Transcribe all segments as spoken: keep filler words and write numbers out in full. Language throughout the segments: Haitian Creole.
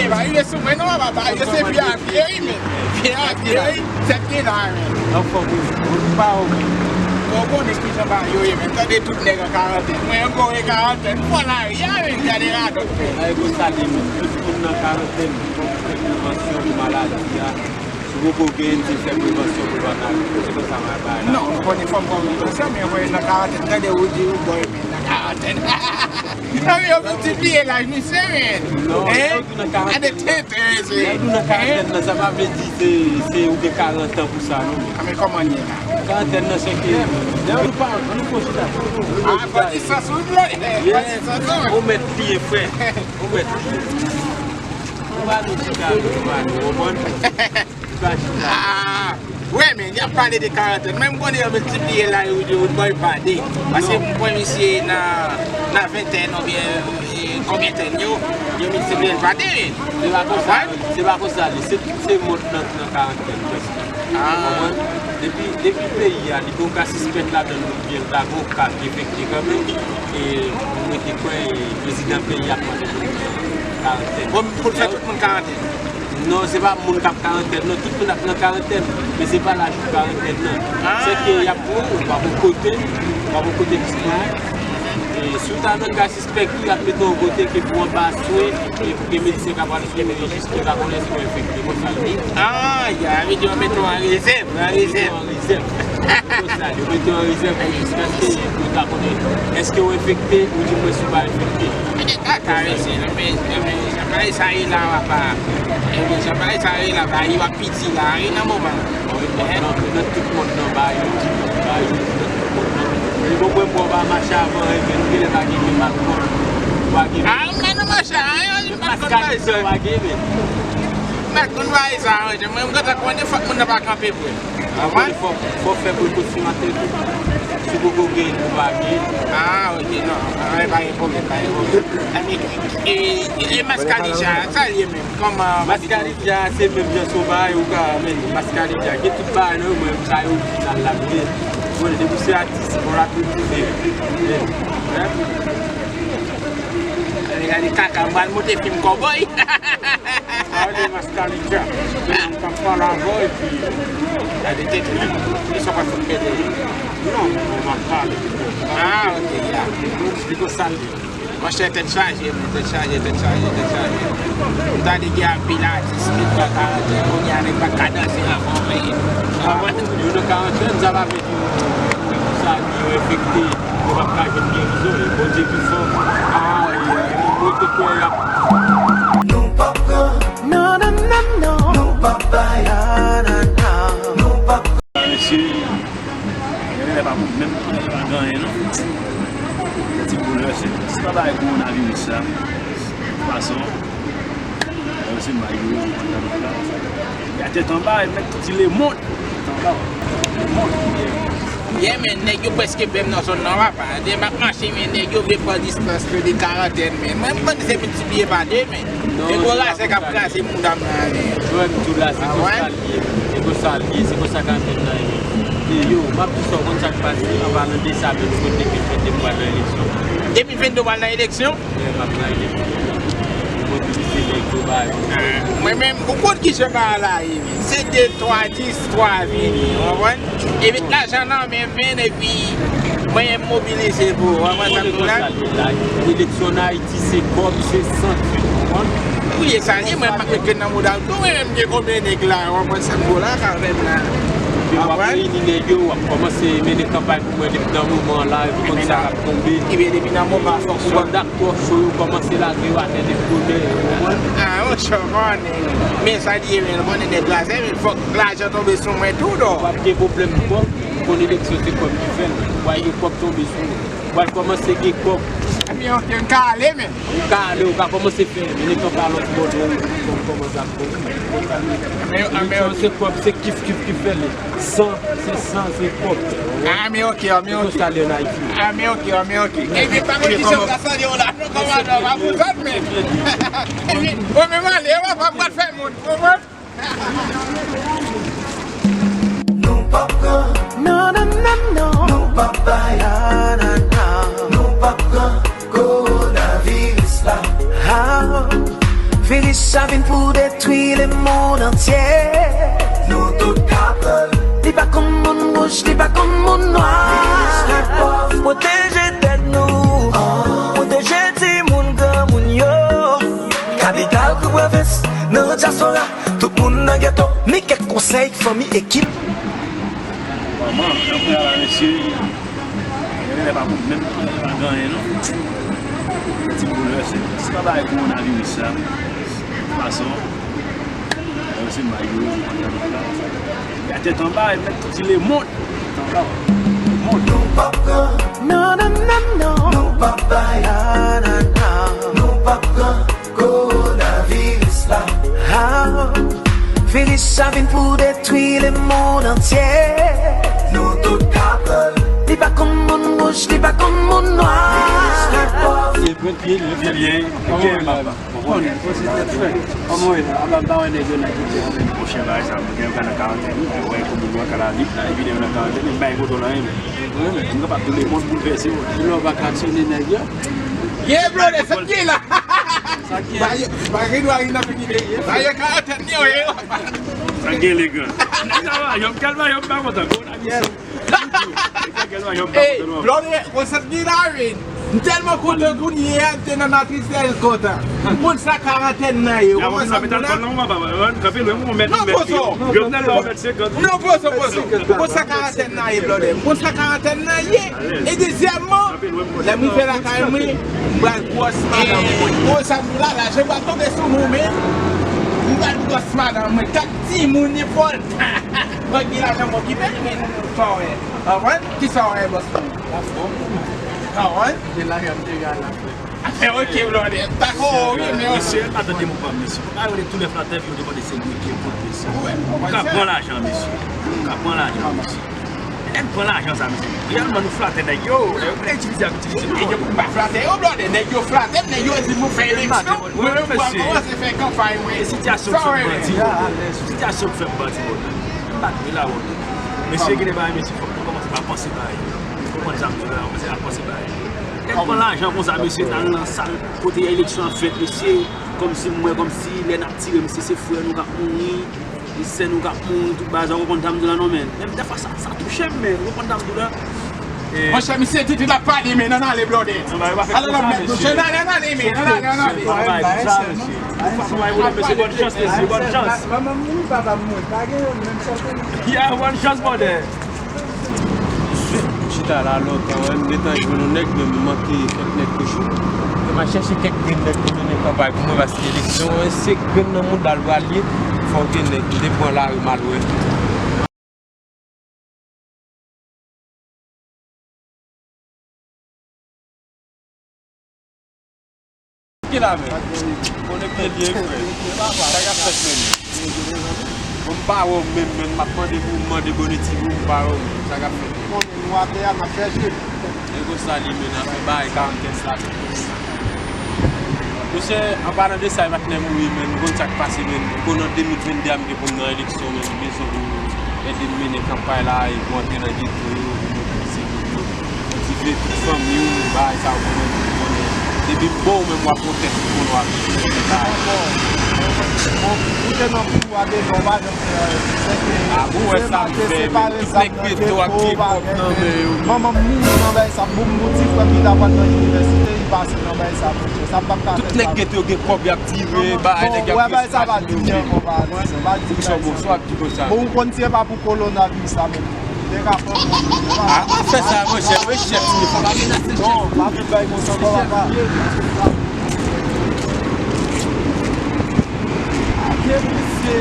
Pa rive sou mwen non, papa, yo se vye a vye wi, men. Vye a vye wi, sèt ki la, men. Anfòm wi, ou pa ou menm. Bon, bon, nèg ki jan ba yo ye, men. Tande tout nèg an karantèn. Mwen ankò e karantèn. Fò lari a, men, gade radòt, men. Ay, bon, sa li, men. Tout moun nan karantèn, fò fè prevansyon pou maladi a. Si w poko gen, se fè prevansyon pou l pa maladi. Se konsa m ap bay la. Non, ou konnen fò m pran prevansyon, men mwen nan karantèn, tande ou di ou bòy, men nan karantèn. Sa vle yo miltipliye laj misye, men. Non, hein? Gade tenten, mesye. Lè nou nan karantèn nan, sa pa vle di se, se ou gen karant an pou sa, non. A, men kòman l ye la? Karantèn nan, se ke, lè nou pa, nou fò chita. Ah, fò distans, wi, bro. Fò distans, wi. Ou mèt pliye, frè. Ou mèt pliye. Nou pa nou chita, nou pa nou, ou konprann? Ah, wè, men, y ap pale de karantèn. Men m konnen yo miltipliye la, yo, yo, yo bòy pa de. Paske m kwè misye nan, nan ventèn oubyen, e, konbyen tèn yo, yo miltipliye l pa de, men. Se pa konsa, se pa konsa li. Se tout se mond nan, nan karantèn, prèske. Ah. Ou konprann? Depi, depi peyi a, li gon ka sispèk ladan l oubyen l ta gon ka ki enfekte kanmenm. E, m rete kwè, e, prezidan peyi a ap mande pou l gen karantèn. Bon, pou l fè tout moun karantèn. Non, se pa moun k ap karantèn, non, tout moun ap nan karantèn, men se pa laj pou karantèn nan. Ah. Se ke y ap pran ou, w ap yon kote, w ap yon kote ki sispèk. E si w ta nan ka sispèk tou, y ap mete w yon kote ke pou anba swen, e pou ke medisyen ka pral swen, men jis pou ta konnen si w enfekte, konsa l ye. Ah, ya, vle di yo mete w an rezèv, an rezèv. Rezèv. Konsa, yo mete w an rezèv pou jiskaske yo ta konnen èske w enfekte ou di mwen si w pa enfekte. Men de kaka, mesye, men, men, men, jan bagay sa ye la, papa. Men, jan bagay sa ye la, bagay yo ap piti la, wi, nan moman. Bon, e bon, nan, nan tout mond nan, bagay yo di, bagay yo di, nan tout mond nan. E bon, mwen, mwen pa mache avan, e gen, gen lè pa gen, gen pa konn, pa gen. Ah, men nou mache, ah, yo di pa konn bagay sa. Pa gen, men. Pa konn bagay sa, wi, mwen, mwen, mwen, fòk moun nan pa kanpe vre. Apre, fò, fò fè prekosyon a tèt ou. Si w poko gen, ou pa gen. Ah, ok, non. Ah, pa gen pwoblèm, pa gen pwoblèm. Epi, e, e, e mascarilla, sa l ye menm? Kòman? Mascarilla, se menm jan se yon bagay ou ka, men, mascarilla, gen tout bagay nan yo, mwen, sa yo orijinal la, m ye. Bon, depi se atis, bon, la, tout, tout, men, men, men. Gade, gade kaka, m pral monte fim kòbòy. Pale Mascarilla. Mwen, m t ap pale avè w, epi gade tèt li. Li sa pa fout pèdi. Non, non, m ap pale. Ah, ok, ya. Li gon sa l ye. Monchè, tèt chaje, men, tèt chaje, tèt chaje, tèt chaje. M tande gen anpil atis ki nan karantèn, kounye a nèg pa ka danse ankò, men. Yo nan karantèn, sa pa vle di sa ki yo enfekte, yo p ap ka jwenn gerizon, e Bondye pi fò. Ah, wi, wi, wi. Mwen te kwè y ap. Nou p ap pran. Non, non, non, non. Nou p ap bay. Non, non, non. Nou p ap pran. Mesye, gen lè pa pou menm pa gen anyen, non. Ti boulvèse. Se pa bagay kowonaviris sa. Fason. Yo se may yo, yo konn nan la. Y a tèt anba, e mèt tout ti lemonn. Tèt anba. Lemonn. Yeah, men, nèg yo prèske pè m nan zòn nan, papa. Lè m ap mache, men, nèg yo vle pran distans yo de karantèn, men. Mwen, m panse se miltipliye pa de, men. E gon lase k ap kraze mouda m nan, men. Jwenn tou la, se konsa l ye, se konsa l ye, se konsa karantèn nan ye. E yo, m ap di sa, w konn sa k pase, an palan de sa, menm kote ke fèt de m pral nan eleksyon. Depi vennde w pral nan eleksyon? Mwen, m ap gade. Mobilize nèg yo ba yo. Ah, mwen menm, ou konn kijan bagay la ye, men. Se de twa dis, twa vini, w konprann? Epi lajan nan men m, men, epi mwen menm mobilize pou, w konprann sa m di la? Eleksyon nan Ayiti, se kòb, se san, w konprann? Wi, e sa li, mwen, m ap met grenn nan mouda m tou, mwen menm, gen konbyen nèg la, w konprann sa m di w la, kanmenm la. Epi w ap reyini nèg yo, w ap kòmanse mennen kanpay pou mwen depi nan moman la, epi konn sa k ap tonbe. Epi depi nan moman, fòk ou Twò cho yo kòmanse lage yo atè depi bonè, ou konprann? Ah, yon cho konnen. Men sa li ye, men konnen nèg la, se men fòk lajan tonbe sou mwen tou, non. W ap gen pwoblèm kòb, ou konn eleksyon se kòb ki fè l. W a gen kòb tonbe sou ou. W al kòmanse gen kòb. Ebyen, ok, m ka ale, men. Ou ka ale, ou ka kòmanse fè, men nèg lan pa lòt bò, non, ou kòmanse ap tonbe. Eleksyon se kòb, se kif, kif, kif fè l. San, se san, se kòb. Ah, men ok, ah, men ok. Se konsa l ye an Ayiti. Ah, men ok, ah, men ok. Ebyen, pa konn kijan m ka salye w la, non, kòmandan, pa pou zòt, men. Ebyen, bon, men m ale, w ap, w ap fè moun, w konprann? Nou p ap pran. Non, non, non, non. Nou p ap bay. Non, non, non. Nou p ap pran kowonaviris la. Ah. Viris sa vin pou detwi lemonn antye. Nou tout ka pran l. Li pa konn moun wouj, li pa konn moun nwa. Viris le pòv. Pwoteje tèt nou. Pwoteje timoun, granmoun yo. Kapital kou pwovens, nan dyaspora, tout moun nan geto. Men kèk konsèy, fanmi, ekip. Manman, nan pwen a la, mesye. Genlè pa pou menm pa gen anyen non. Ti boulvèse. Se pa bagay kowonaviris sa. Fason. Mwen se may yo, yo konn nan la. Gade tèt anba, e mèt tout ti lemonn. Tèt anba. Lemonn. Nou p ap pran. Non, non, non, non. Nou p ap bay. Non, non, non. Nou p ap pran. Kowonaviris la. Ah, viris sa vin pou detwi lemonn antye. Nou tout ka pran l. Li pa konn moun wouj, li pa konn moun nwa. Viris le pòv. Li byen, li byen. Byen, papa. Konn, konn se tèt frè. Kòman w ye la? Aba, ba wè nèg yo nan ki tè. Monchè, bagay sa, mwen gen yo ka nan karantèn, wi, mwen wè komin nou an ka la vit la, epi lè yo nan karantèn, yo bay poto nan men. Mwen kapab tou lemonn boulvèse, wi. Lè w pa ka tini nèg yo. Ye, bro, lè sa ki la. Sa ki ba yo, ba Redouard nan figi de ye. Ba yo karantèn yo, yo. Sa gen legan. Nèg sa va, yo m tèlman yo m pa kontan. Yes. Nèg sa gen legan, yo m pa kontan, non. Blòdè, konsèp di la, wi. M tèlman kontan kounye a, m te nan matris tèl kontan. M konn sa karantèn nan ye. Ou konprann sa m di la? Non, poso. Jovenel la, ou mèt senkant. Non, poso, poso. M konn sa karantèn nan ye, blòdè. M konn sa karantèn nan ye. E dezyèmman, lè m rive lakay mwen, m pral gwòs madanm mwen. Ou sa m la, la, je pral tonbe sou nou, men m pral gwòs madanm mwen. Kat timoun, nenpòt. Mwen gen lajan m okipe l, men sa w wè. Konprann? Kisa w wè, bòs mwen? Konprann? Gen lajan m te gen al la. E, ok, blòdè. Dakò, wi, men mesye, pa tande mo pa, mesye. Ou ka rele tou lè flatè, epi yo te konn se li ki kont, mesye. Ou ka pran lajan, mesye. Ou ka pran lajan, mesye. Lè n pran lajan sa, mesye, reyèlman nou flatè nèg yo, lè yo vle itilize ak itilize. Nèg yo pa flatè yo, blòdè. Nèg yo flatè m, nèg yo di m fè eleksyon. Mwen menm, mwen kòmanse fè kanpay, mwen. E sitiyasyon k fè m bandi, blòdè. Sitiyasyon k fè m bandi, blòdè. M pa dwe la, blòdè. Mesye, gen de bagay, mesye, fòk nou kòmanse pa panse bagay. Ou konprann sa m di la, kòmanse pa panse bagay. Lè n pran lajan konsa, mesye, n al nan sal kote eleksyon ap fèt, mesye, kòmsi m wè, kòmsi lè n ap tire, mesye, se frè nou k ap mouri. Sè nou k ap mouri, tout bagay sa, ou konprann sa m di la non, men. Men dèfwa sa, sa touche m, men, ou konprann sa m di la. Monchè, misye di tout ap pale, men ann ale, blòdè. Alò, lòt mèt nou, chen, ann ale, ann ale, men, ann ale, ann ale. Mesye, bòn chans, mesye, bòn chans. Manman m ni papa m mouri, pa gen menm chans. Ya, bòn chans, blòdè. Sweet, m chita la lontan, wè, m gentan jwenn yon nèg, men m manke kèk nèg toujou. Mwen m al chèche kèk grenn nèg pou mennen kanpay pou mwen, paske eleksyon an, se grenn nan mouda l pral ye, fò gen nèg, m te pran lari m al wè. Ki la, men? Konnen ke l ye, frè. Sa k ap fèt, men? Bon, m pa wè w menm, men m ap mande pou, m mande bone ti pou, m pa wè w menm. Sa k ap fèt, men? Konnen nou atè a, n ap chèche. E konsa li, men, n ap fè bay karantèn sa. Mesye, an palan de sa, e patnè m ou ye, men, nou konn sa k pase, men. Konnen an de mil venndè a, m te pou m nan eleksyon, men, m bezwen pou ede m mennen kanpay la, e pou antre nan geto yo, pou mobilize moun yo. Motive tout fanmi w, bagay sa yo pou mwen, pou konnen. Depi m bon, ou menm w ap pwotèste pou nou ap fè bagay. Bon, bon, ou te nan pouvwa deja, ou pa janm fè anyen. Ah, bon, wè sa m fè, men. Tout nèg geto ak gen kòb nan men yo, men. Manman m mouri nan bagay sa, bon, m gon ti frè m ki ta pral nan inivèsite, li pase nan bagay sa, monchè. Sa m p ap ka fè sa. Tout nèg geto yo gen kòb, y ap tire, bagay, nèg y ap pase machin yo, men. Bonswa, bonswa, ap di konsa. Bon, ou konn si e pa pou kowonaviris la menm. Ah, pa fè sa, monchè. Mwen chèf, ti nèg. Non, pa vin bay konsa ankò, papa. Ake misye,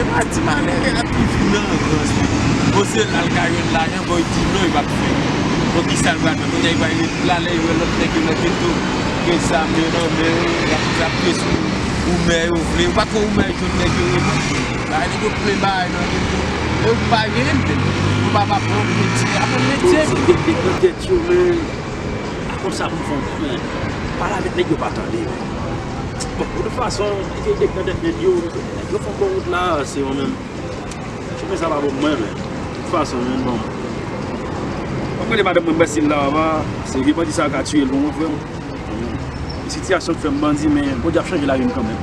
pa di malere a toujou nan rans, wi. Bon, se la l ka jwenn lajan, bon, li di non, li p ap fè. Bon, kisa l pral fè? Kounye a, li pral ret la, lè l wè lòt nèg yo nan geto, gen zam yo nan men yo, y ap, y ap pye sou woumè yo vle. Ou pa konn woumè yo jwenn nèg yo reponn. Bagay nèg yo plen bagay nan tèt yo. E ou pa gen, ou pa, pa pran metye, aprann metye. Tout se gen tèt nan tèt yo, men. A konsa pou m fè yon, men, pale avèk nèg yo pa tande, men. Bon, de tout fason, nèg yo nan tèt nèg yo, nèg yo fè yon bon wout la, se yo menm. Chemen sa pa bon pou mwen, men. De tout fason, men, bon. Mwen konnen madanm mwen, m wè si l la, papa, se vye bandi sa yo ka tiye l pou mwen, frè m. E sitiyasyon k fè m bandi, men Bondye ap chanje lavi m kanmenm.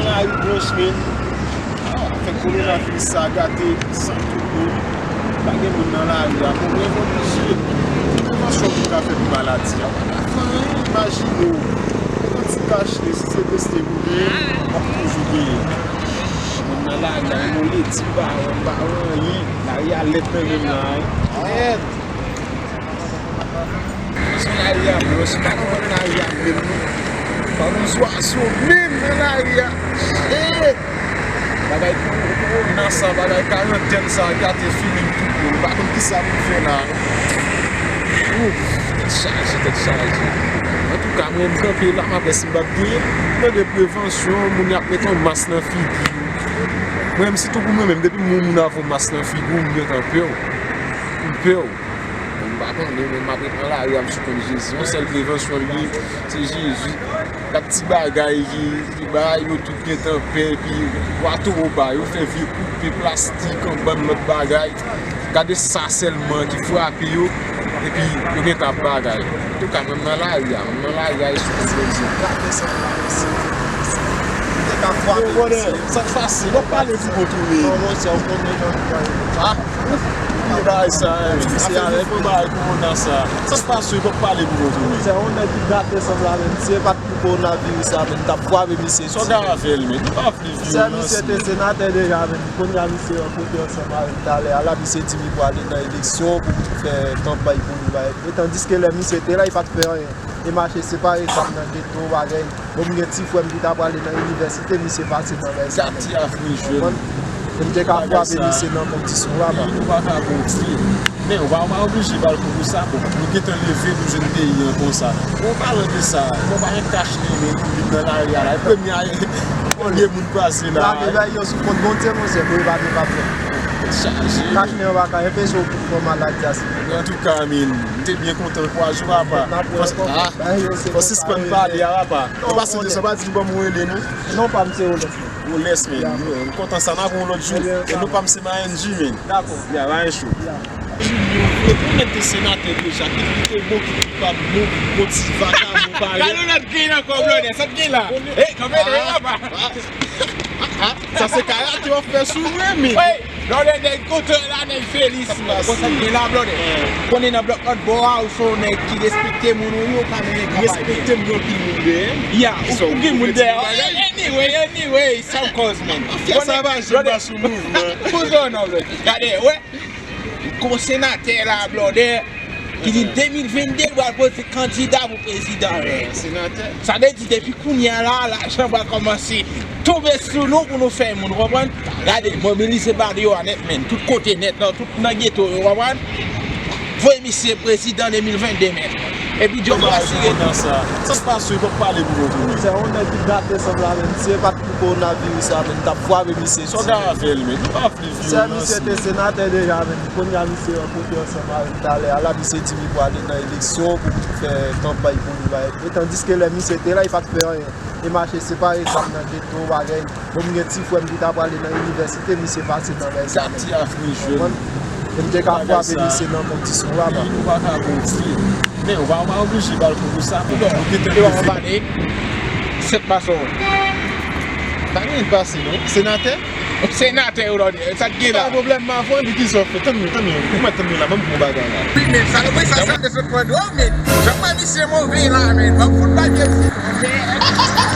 Lari blanch, men. Afè kowonaviris sa gate san tout moun. Pa gen moun nan lari a. Bon, mwen, mwen oblije. Ki prevans-, prevansyon pou nou ka fè pou maladi a? Pa ka fè anyen, imajine w. Yon ti kach nez, si se teste pou genyen, w ap toujou genyen. Moun nan lari a, yon leti pa wè, pa wè anyen. Lari a lèd nan menm nan, wi. Lèd. Sou lari a, bro, si pa konn lari a menm, non. Pa konn swazo menm nan lari a. Shit! Bagay pou, pou nan sa, bagay karantèn sa, gate fini m tout, bro. M pa konn kisa pou m fè la. Ouf, tèt chaje, tèt chaje. Antouka, mwen, m kanpe la, m ap wè si m p ap genyen. Mande prevansyon, moun y ap met yon mas nan figi. Mwen menm, sitou pou mwen menm, depi moun, moun ap yon mas nan figi w, m gentan pè w. M pè w. Bon, m pa konnen, men m ap ret nan lari a, m sou kont Jezi. Yon sèl prevansyon li, se Jezi. Kat ti bagay ki, ki bay, yo tout gentan pè, epi bwa towo ba yo, fè vye koupe plastik, yon bann lòt bagay. Gade sa sèlman ki frape yo, epi yo gentan ap bagay. Antouka, mwen m nan lari a, mwen m nan lari a, e sou kont Bondye. Gade sa la, mesye. Te ka frape, mesye. Sa k pase? W ap pale pou bon tounen. Non, monchè, ou konnen jan nou pale. Ah, ouf, bagay sa, eh, mesye, avèk yon bagay kowona sa. Sa k pase? W ap pale pou bon tounen. Se yon nèg ki gate sanble avè misye, pa t pou kowonaviris la, men t ap frape misye. Sa w gen avè l, men? Nou pa vle vyolans, men. Misye te senatè deja, men kounye a misye rankontre ansanm avè m talè a la, misye di m li pwale nan eleksyon pou fè kanpay pou li, bay. E tandiske lè misye te la, li pa t fè anyen. Li mache separe zam nan geto, bagay. Bon, m gen ti frè m ki ta prale nan inivèsite, misye pase nan bagay sa. Gate a vre jèn. Konprann? E m te ka frape misye nan kondisyon la, pa. Ou pa ka gonfle. Men, ou pa, ou pa oblije ba l kou pou sa, bon. Nou gentan leve, nou jwenn peyi an konsa. Bon, palan de sa, bon, pa gen kach nez, men, pou vin nan lari a la. E premye a, premye moun pase la. Lage bay yo sou kont Bondye, monchè, pou yo pa gen pwoblèm. Chaje. Kach nez an pa ka anpeche w pou fè maladi a, si. Antouka, men, m te byen kontan, kouraj ou, papa. Fò, ah, fò sispann pale a, papa. Non, pase de sa, pa di m ban m rele, non. Non, pa m se Rolès, men. Rolès, men. M kontan sa, n a wè w lòt jou. E non pa m se Mayenji, men. Dakò. Ya, Mayen Cho. Ou konnen te senatè deja, ki te bon, ki koupab, bon, bon ti vakabon parèy. Gade yon lòt grenn ankò, blòdè, sa t gen la? E, kanpe, kanpe, papa. Sa se karate w ap fè sou mwen, men. Blòdè, nèg kontan la, nèg felis, men. Konsa gen la, blòdè. Konnen nan blòk lòt bò a, ou se yon nèg ki respekte moun, ou yo ka mennen kanpay. Respekte m, gen anpil moun dèyè. Ya, ou gen moun dèyè. Anyway, anyway, san kòz, men. Fè sa pa jwenn pa sou mouvman. Kouzon, non, blòdè. Gade, wè. Gon senatè la, blòdè, ki di de mil venn de l pral poze kandida pou prezidan. Senatè. Sa vle di depi kounye a la, lajan pral kòmanse tonbe sou nou pou nou fè moun, ou konprann? Gade, mobilize bandi yo a nèt, men, tout kote nèt, nan tout nan geto yo, ou konprann? Voye misye prezidan de mil venn de, men. Epi Djòb asire nan sa. Sa k pase, w ap pale pou bon tounen. Se yon nèg ki gate sanble avè misye, pa t pou kowonaviris la, men, t ap frape misye. Sa w gen avè l, men? Nou pa vle vyolans, men. Misye te senatè deja, men. Kounye a misye rankontre ansanm avè m talè a la, misye di m li pwale nan eleksyon pou fè kanpay pou li, bay. E tandiske lè misye te la, li pa t fè anyen. Li mache separe zam nan geto, bagay. Bon, m gen ti frè m ki ta prale nan inivèsite, misye pase nan bagay sa. Gate a vre jèn. Konprann? E m te ka frape misye nan kondisyon la, pa. Ou pa ka gonfle. Men, ou pa, ou pa oblije ba l kou pou sa, men. Ou gentan leve. Sèt mason. Pa gen anyen k pase, non. Senatè? Senatè yo la, sa t gen la? Pa pwoblèm, m avè w, epi ki sa w fè? Tann mwen, tann mwen. Ou mèt tann mwen la, ban m pou yon bagay la. Wi, men, salopri sa, sa te sot pran dwòg, men. Jan mwen misye move la, men. Ban m fout bagay, men.